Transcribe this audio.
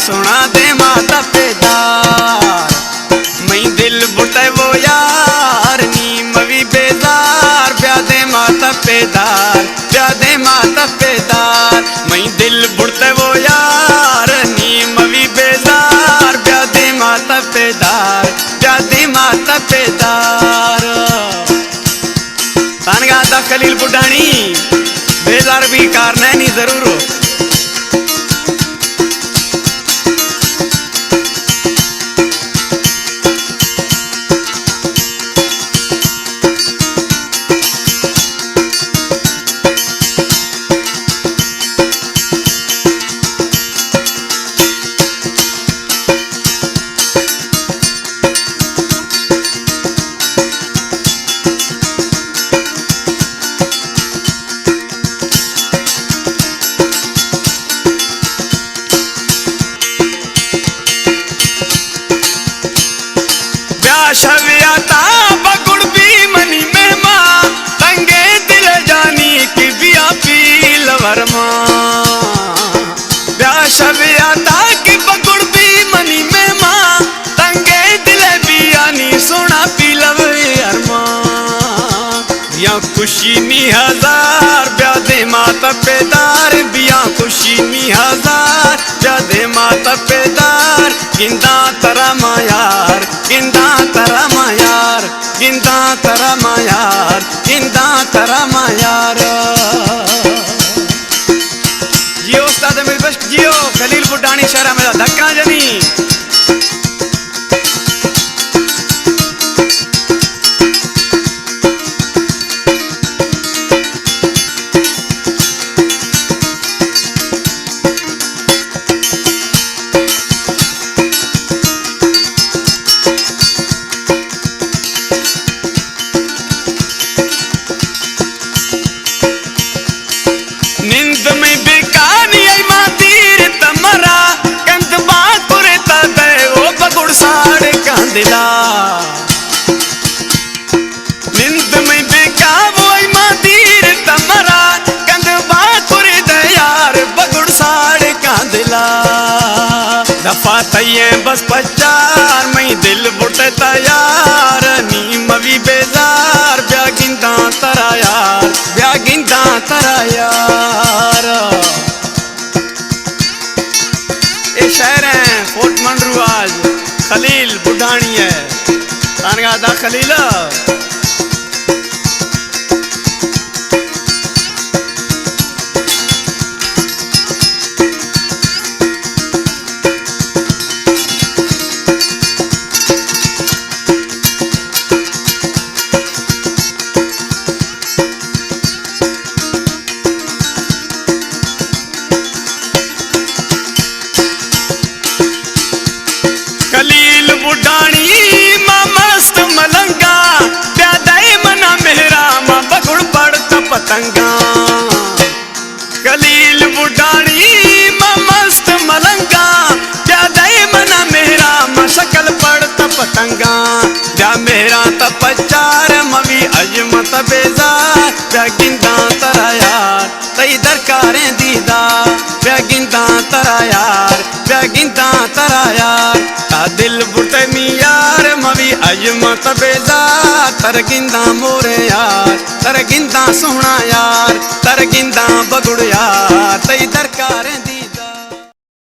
سونا دے ماتا پیدار، مئی دل بڑتے وہ یار، نی موی بیزار، بیا دے ماتا پیدار، بیا دے ماتا پیدار، مئی دل بڑتے وہ یار، نی موی بیزار، بیا دے ماتا پیدار، بیا دے ماتا پیدار۔ تانگا دا خلیل بڈانی، بیزار بھی کار نینی ضرور ہو۔ بیا شویا تا بگڑ بی منی مہمان، تنگے دل جانی کی بیا پیل ورما۔ بیا شویا تا کی بگڑ بی منی مہمان، تنگے دل بیانی سونا پیلو ارمان۔ بیا خوشی نی ہزار، بیا دے ماتا پیدار، بیا خوشی نی ہزار، بیا دے ماتا پیدار، گنداں ترا ما یار، گنداں ترا ما یار، گنداں ترا ما یار، گنداں ترا ما یار۔ جیو استاد امیر بخش، جیو خلیل بڈانی شہر میں دھکا جنی۔ نند میں بیکانی ای ما تیر تمرا، کند با کرتا دے او بگڑ ساڑ کاندلا۔ نند میں بیکا وہ ای ما تیر تمرا، کند با کرتا یار بگڑ ساڑ کاندلا۔ دفعہ تئیں بس پچار، مئی دل بڑتے تیار، نی موی بیزار، بیا گنداں ترا یار، بیا گنداں ترا یار۔ اے شاعر ہیں فورٹ منرو آج، خلیل بڈھانی ہے، تانگا دا خلیل۔ خلیل بڈھانی ما مست ملنگا، بیا دے منا مہرا ما بگڑ پڑتا پتنگا۔ خلیل بڈھانی ما مست ملنگا، بیا دے منا مہرا ما شکل پڑتا پتنگا۔ بیا مہرا تا پچار موی اجمت بیزار، بیا گنداں ترا یار، تئی درکاریں دیدار، بیا گنداں ترا یار، بیا گنداں ترا یار۔ تا دل بڑتے می یار، موی اجمت بیزار، تر گنداں مورے یار، تر گنداں سونا یار۔